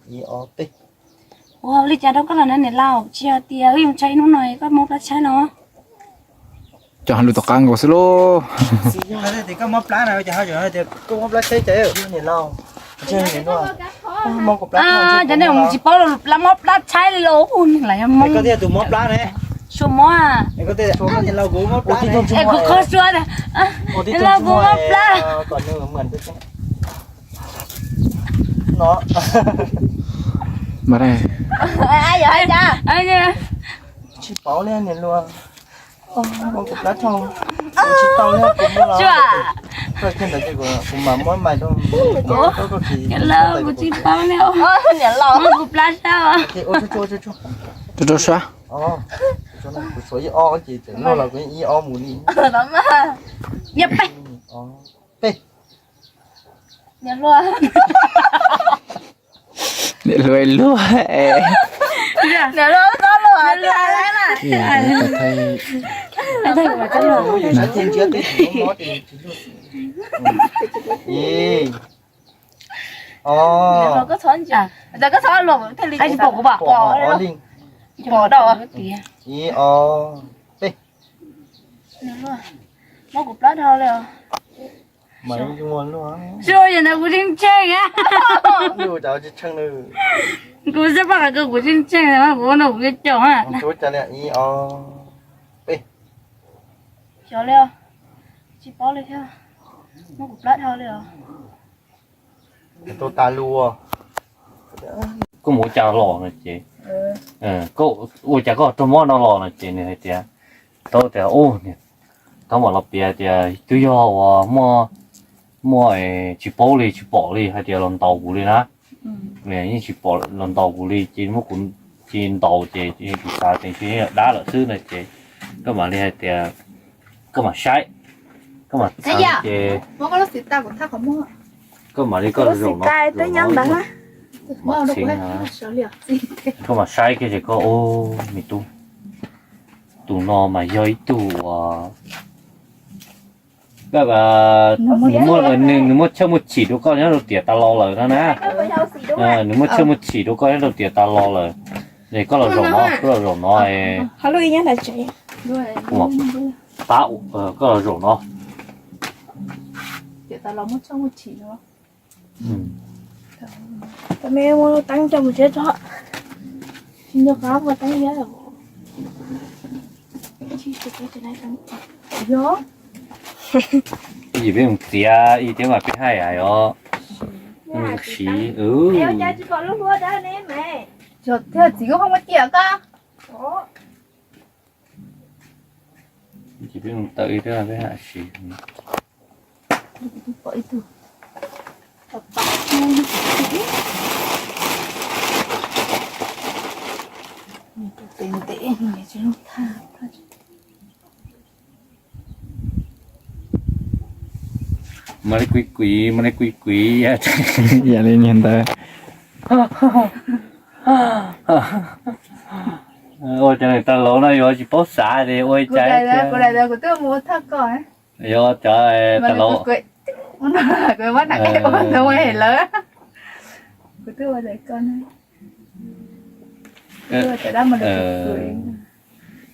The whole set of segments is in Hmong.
Ib ob peb. Ua li cas rau koj los na niam laus, tsis yog tias wb yuav tshaib hnub no koj mob plab tshaib los? Cov lus tom qab nkaus xwb lauj. Koj mob plab na, koj mob plab tshaib ces niam laus. Cov neeg tsis paub los plab mob plab tshaib li los ub, lawv yog mob. Koj thiaj tus mob plab ne. Sua mob. Es kuv qhov sua, niam laus kuv mob plab. Tsis paub li niam laus. Mob kuv plab dhau. Tsis tau li kuv mob los. Koj kiag ntawd ces kuv mam muab mais rau. Niam laus kuv tsis paub li. Niam laus mob kuv plab sab. Rau rau sab. Kuv suav ib ob ces tseem luag los kuv ib ob mus li. Peb. Niam hluas. Niam hluas luag. Niam hluas txhob luag tiag na. Ib, ob, koj txhob luag thiaj li pom kuv pom. Pom, pom, ib, ob, peb. Mob kuv plab dhau li os. Mas zoo ntawd kuv tseem tsheej. Kuv xav pab qhov kuv tseem tsheej, kuv ua no kuv yuav caum. Xyov li, tsis paub li thiab. Mob kuv plab dhau li os. Tus tas lus. Koj mus ua cas los no ces, ua cas koj raug mob no los no ces nws hais tias, tau tias, tau mam los piav tias twb yog uas muaj, muaj tsis paub li tsis pom li hais tias los ntaus kuv li na. Yeej tsis pom los ntaus kuv li ces muab kuv, ces ntaus ces kuv xav tias ntshe dab lawm xwb no ces koj mam li hais tias, koj mam saib, koj mam txheev ces koj mam li koj zaum no, mam txheev, koj mam saib kiag ces koj, ub, me tub, tus no mas yog ib tug uas, nws muaj, nws muaj txhawj muaj chim rau koj nyob rau tiam tas los lawm no na. Nws muaj txhawj muaj chim rau koj nyob rau tiam tas los lawm. Es koj los zaum no, koj los zaum no, pab, koj los zaum no. Yog, yim peb mus txiav ib thiab mas peb haj yam os. Siv, yim peb mus tawm ib thiab peb haj siv. Mas li kuv, kuv, mas li kuv, kuv, yam li niag ntawd. Ua cov neeg tas laus no yuav tsis paub xav li ua cas. Yog cov tas laus.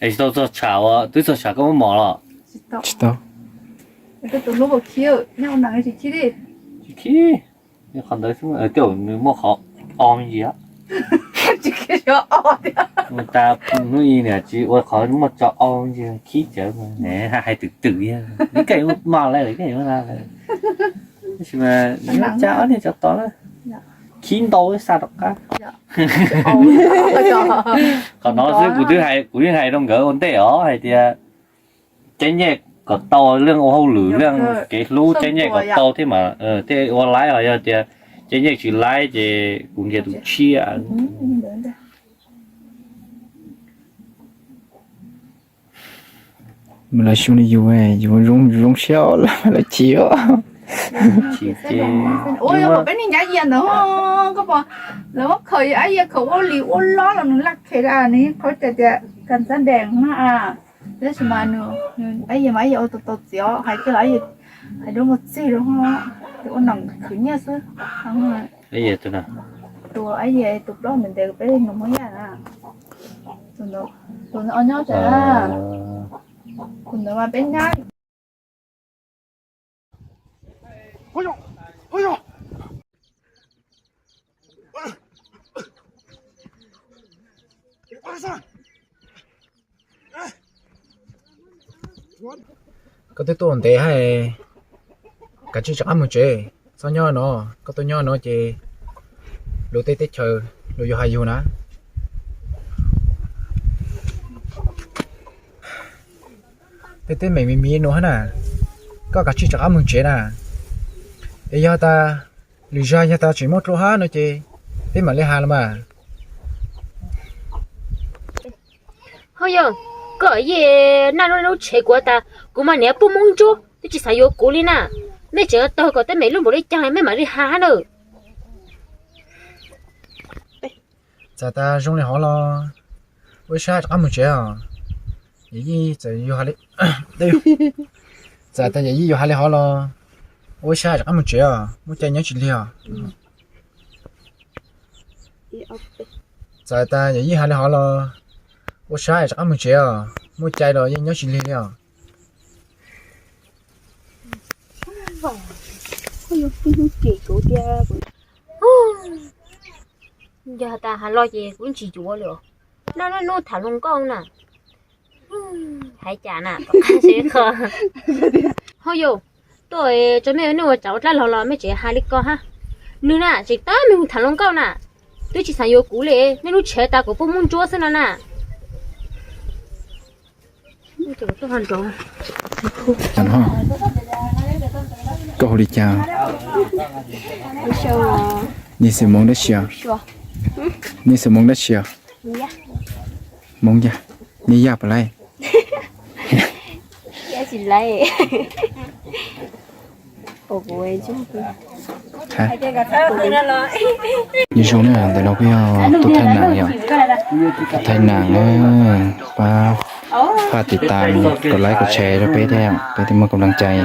Es tsis tau txog tshav uas twb txog tshav koj muab mos los? Tsis tau. Tsis khib, qhov ntawd xwb, tej zaum nws muaj qhov o ntsis. Mus tas hnub i niam tsis ua qhov muaj tso o ntsis khib cawv, hais twm twm, koj yuav mos lawm, koj yuav lawm. Tab sis mas tsa ob niag tsov tom na, khib ntau xa rov qab. Qhov no xwb kuv twb hais, kuv yeej hais rau nkawd ua ntej os hais tias caij nyiaj kom tau, leej ua hauj lwm leej kev hlub caij nyiaj kom tau thiab mas thiaj ua laib, ho yog tias caij nyiaj tsis laib ces kuv nrhiav tus tshiab. Mas lawv xyoo li yus, yus zoo, yus zoo siab lawm lawv chim os. Ua yog pom peb niag ncav yias ntawd, koj pom lawv muab khaws, ab yias khaws ua li ua lob los nws laj khe, nws qhov tias tias kas xab dees na. Tab sis mas nws, ab yias mas ab yias ua tau tau txiv os, hais kiag los ab yias hais rau muaj txig rau, ua noom khwv nyiaj xwb. Tus ab yam tus plaub ntev ntev peb nus Hmoob Yaj na. Tus ntawd, tus ntawd nyob tsev na. Tus ntawd mas peb nyab. Koj twb tuaj ntev hais, kav tsij rov qab mus tsev, txhob nyob no. Koj tuaj nyob no ces luag tej teb chaws luag yuav hais yus na. Tej teeb meem me me no hab na, koj kav tsij rov qab mus tsev na. Es yog tas lwm zaug yog tas tseem muaj dluab hab no ces peb mam li has los mas. Ho yog, koj yeej naj lub lub tshev kuv tas kuv mas niam poj Hmoob Ntsuab twb tsis xav yuav kuv li na. Mej tseem taug kom teeb meem lub npaum li cas mej mam li has hab na. Txawm tas zoo li hov los ua ib sab rov qab mus tsev os. Yawm yij txawm yog, txawm tas yawm yij yuav hais li hov los ua ib sab rov qab mus tsev os, muaj cai nyob tsis lig os. Txawm tas yawm yij hais li hov los ua sab rov qab mus tsev os, muaj cai los yeej nyob tsis lig li os. Yog tas has los ces kuv tsis yuav li os. Naj lub hnub tham hluas nkauj na. Hais cas na, tom qab seb qho. Ho yog, tuaj tso mej ua neej ua tsav ua dlaab los los mej tseem has li ko hab. Nws na tseem tab meeg tham hluas nkauj na, twb tsis xav yuav kuv li, naj lub tshev tas kuv poj Hmoob Ntsuab xwb no na. Koj hu li cas? Nej xeem Hmoob dab tsi os? Nej xeem Hmoob dab tsi os? Hmoob Yaj. Nej Yaj puas laij? Nyob zoo na, ntawm no kuj yog tus thaij nam yom, tus thaij nam na, pab, pab tiv tam, kom like, kom share rau peb thiab, peb thiaj muaj kab laj cai.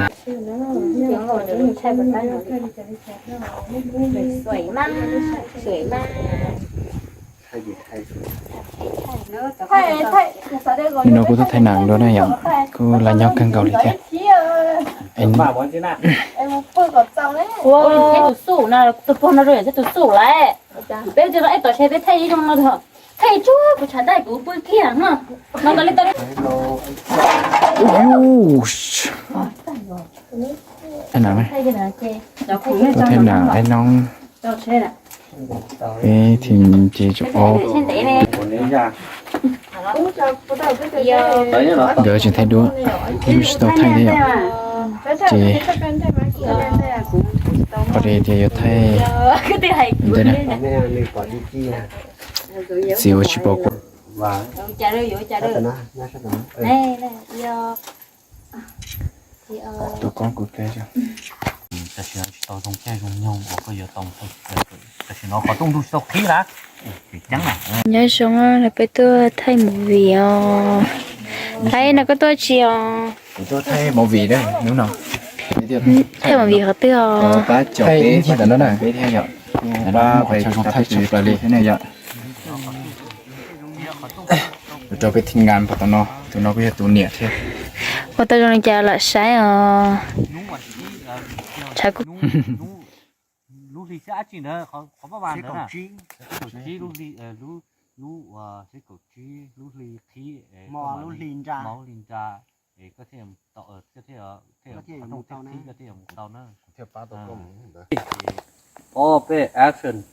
Nim no kuv tuaj thaij nam dua na yom, kuj laj nyob kawg nkaus li thiab. Tus xum na, tus pog no rau yam thiab tus xum lawm. Peb ua tom tsheb peb thaij ib zoo no, thaij tsuag kuv tshav ntaj kuv pw kiag no. No tau li tau. Thaij nam, thaij nam, ai no. Peb thiaj ces tsum ob. Nkawd tseem thaij duab, wb tsis tau thaij thiab yom. Ces qhov no tias yuav thaij ntawd na, txiv ua tsis pom kuv. Tus koob kuv tes. Tam sim no tsis tau zoo caij zoo nyoog uas koj yuav tau, tam sim no qhov rooj ntuj tsis tau qhib na. Nyob zoo, peb tuaj thaij movie os. Thaij no koj tuaj tsi os? Kuv tuaj thaij movie na hnub no. Thaij movie qhov twg os? Pab caum peb ntawm no na, peb thiaj yom. Pab pais thaij tshaj plaws li thiab na yom. Rau peb team ngam pom tom no, tus no kuj yog tus niam thiab. Ua tau zoo li cas lam saib os. Tshav kuj. Lub hli xab ab tsi ntawd, qhov pab vas ntawd na. Kaum tsib lub hli, lub, lub, xab kaum tsib lub hli qhib, lub hli nra, koj thiaj, koj thiaj, koj thiaj mus tau na. Ob peb action.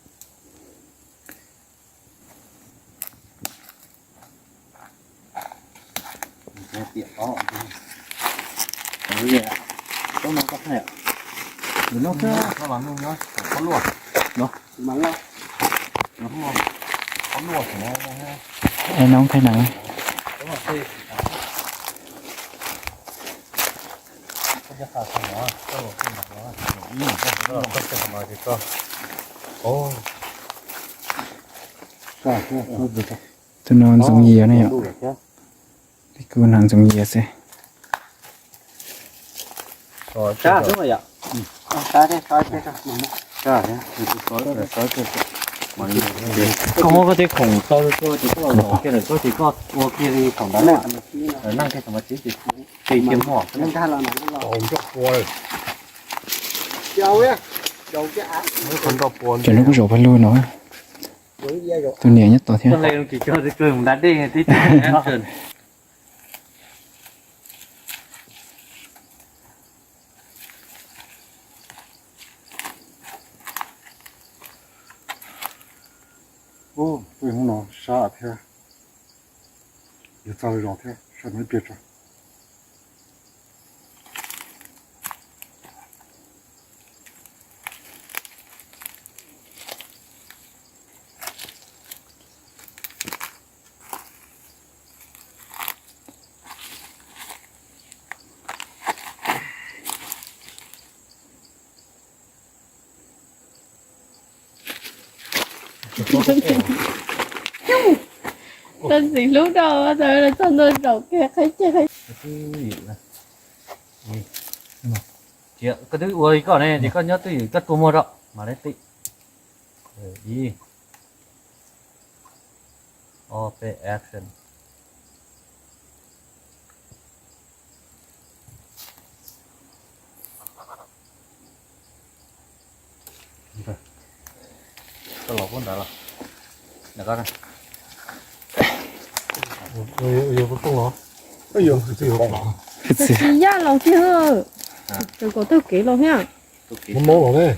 Ai noo thaij nam. Tus no Ntxoov Yias ne yom. Kuv nam Ntxoov Yias xwb. Koj muab koj tej khoom tau tuaj ces koj los zaum kiag lawm, koj ces koj ua kiag li khoom ntawd na. Neej kiag thaum mas txiv ces pes kiag muag. Cov no kuj zaum pawg lug no. Tus niam nyob tod thiab. Ub, hnub no sab thiab, yuav txog zos thiab, sab no ib pliag tso. Tau txiv hlub rau txog ntua zaum kiag qhib ceg qhib. Koj twb ua li koj ne, ces koj nyob twj ywm koj tua muag rau mam li tim. Ib, ob, peb, action. Koj los puab ntawd los. Ntawm koj na. Yaj los kiag, kav kom taug kev los thiab. Mob los ne.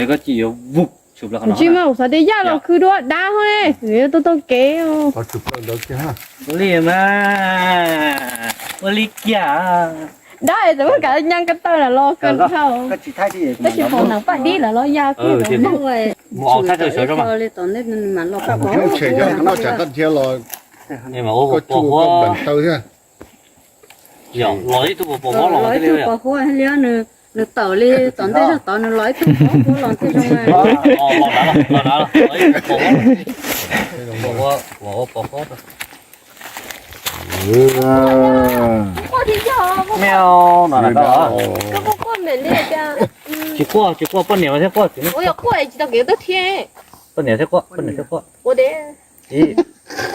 Koj tsis yuav vuk. Tsis mas kuv xav tias yaj los khw dua dab hov ne, tau taug kev. Ua li mas, ua li kiag. Dab es txawm muab kav nyaa ko taw lawm los kawg dhau. Tab sis hauv neeg paj dib lawm los ya kiag. Mus thaij rau sawv mas. Tshem yog noj tsam koj dhia los, koj tsuj koj npam taw thiab. Los ib tug pos huab los, los ib tug pos huab li, nws tawm li tom ntej zog tod nws los ib tug pos huab los ntej zog. Los na, los na, los ib tug pos huab, pos huab, pos huab. Meo no na. Tsis quaj, tsis quaj, poj niam mas thiaj quaj. Poj niam thiaj quaj, poj niam thiaj quaj. Ib,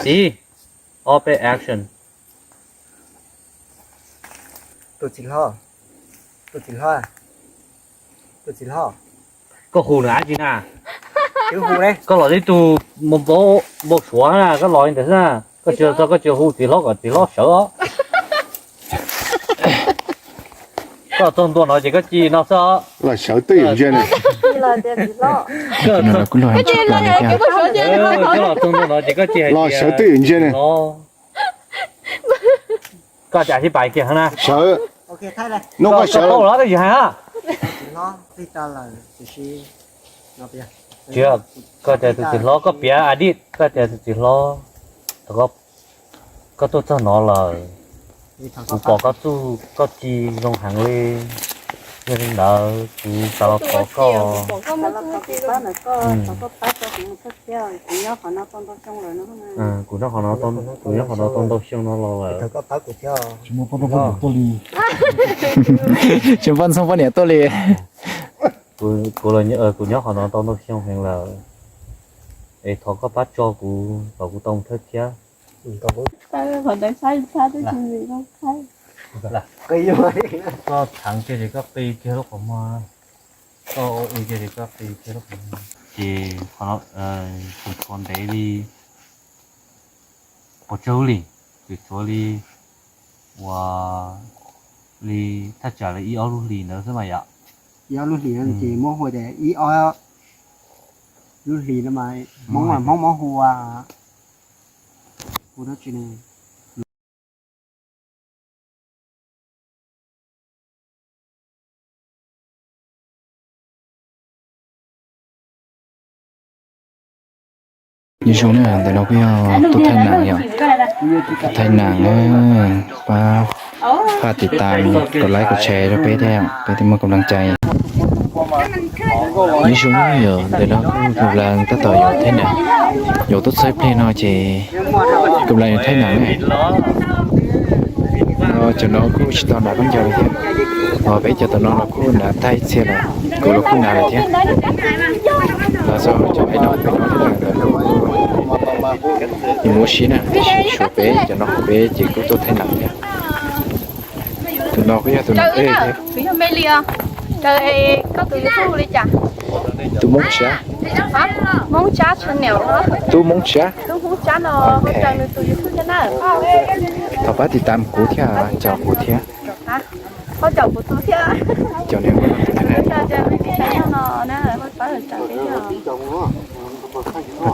ib, ob peb action. Tus txiv hlob, tus txiv hlob, tus txiv hlob. Koj hu nws dab tsi na? Koj los ib tug npau suav na, koj los li ntawd xwb na. Koj tsis txog koj tsis hu txiv hlob kom txiv hlob sawv os. Koj txog ntua no ces koj ci no xwb. Los sawv twj ywm ntsia ne. Koj los txog ntua no ces koj ci los sawv twj ywm ntsia ne. Koj cas sib pais kiag na. Sawv. Hnub koj sawv los twj ywm hais ha. Tsis, koj tias tus txiv hlob, koj piav a dib, koj tias tus txiv hlob. Thaum koj tuaj txog no lawm, kuv pom koj txuj koj ci zoo heev li. Yog li ntawd kuv xav los thov koj. Kuv nyob qhov no, kuv nyob qhov no tau ntau xyoo no los lawm. Tsis poj ntxoog poj niam tuaj li. Kuv, kuv nyob qhov no tau ntau xyoo heev lawm, es thov koj pab tso kuv kom kuv tau mus thawj thiab. Koj txheev kiag ces koj qi kiag lub qhov muag, koj ua kiag ces koj qi kiag lub qhov muag. Ces qhov no tseem tshuav ntev li, pes tsawg lub hlis, tseem tshuav li, ua li thaj tsam li ib ob lub hlis ntawd xwb mas yom. Ib ob lub hlis no ces muab hu tias ib ob lub hlis no mas Hmoob, Hmoob muab hu ua, hu dab tsi ne? Nyob zoo na, ntawm no kuj yog tus thaij nam yom, tus thaij nam na, pab, pab tiv tam, kom like, kom share rau peb thiab, peb thiaj muaj kab laas cai. Nyob zoo yom, ntawm no kuj Kab Laas tab tom yuav thaij nam, yuav tuaj txog ib pliag no ces Kab Laas yuav thaij nam na. Cov no kuj tsis tau hnav khaub ncaws li thiab, ho peb cov tom no los kuj hnav tag ib txhia lawm, kuv los kuj hnav lawm thiab. Cov no, mus ua si na, tiam sis tshuav peb cov no, peb ces kuj tuaj thaij nam thiab. Tus no kuj yog tus nam peb thiab. Tub Moob Tsab. Tub Moob Tsab. Thov pab tiv tam kuv thiab, caum kuv thiab. Caum niam tus thiab.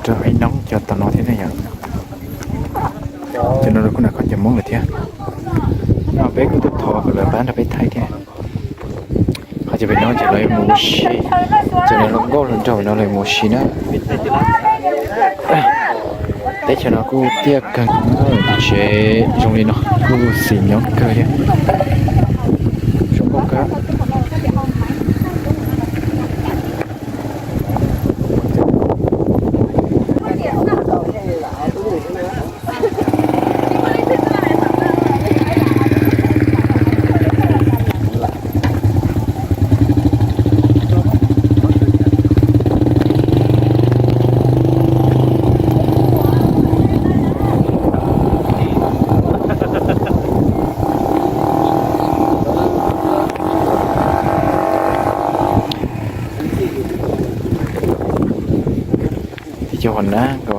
Rau ib noob cov tom no thiab ne yom. Cov no kuj nam koj cov Hmoob lawm thiab. No peb kuj tuaj thov kom lawv pab nrog peb thaij thiab. Ho cov pem no ces lawv mus ua si, cov no hluas nkauj hluas nraug no lawv mus ua si na. Teb chaws no kuj tiaj kawg, tsev zoo li no kuj xis nyob kawg thiab. Zoo nkauj kawg. Tib co hua nab ko